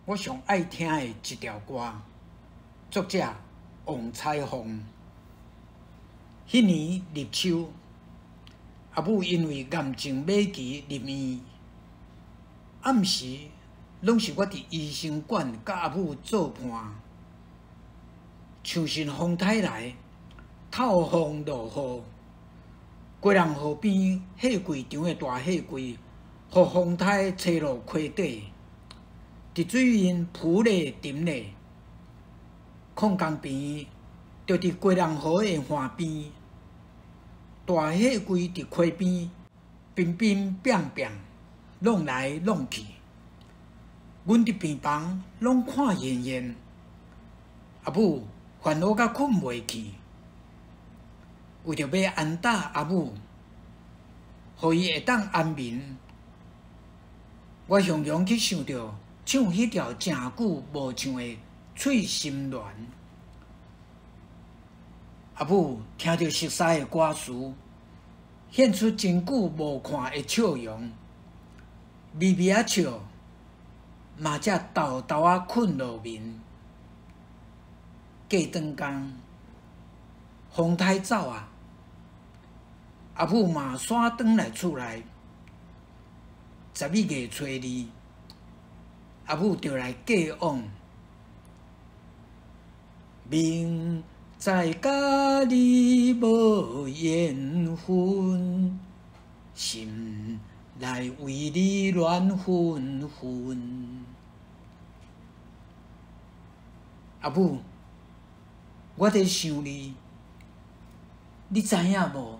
我上愛聽的一條歌，作者王彩鳳。彼年入秋，阿母因為癌症末期入院，暗時攏是我佇醫生館佮阿母做伴。像是風颱來，透風落雨，基隆河邊貨櫃場的大貨櫃，予風颱吹落溪底，佇水面浮咧沉咧。礦工病院就佇基隆河的岸邊，大貨櫃佇溪邊乒乒乓乓弄來弄去，阮佇病房攏看現現。阿母煩惱甲睏袂去，為著欲安搭阿母，予伊會當安眠，我常常去想著唱彼條誠久無唱的《翠心戀》。阿母聽著熟似的歌詞，現出真久無看的笑容，微微仔笑，嘛才沓沓仔睏落眠。過轉工，風颱走啊，阿母嘛徙轉來厝內。11月初二，阿母就來過往，明知佮你無緣分，心內為你亂紛紛。阿母，我佇想你，你知影無？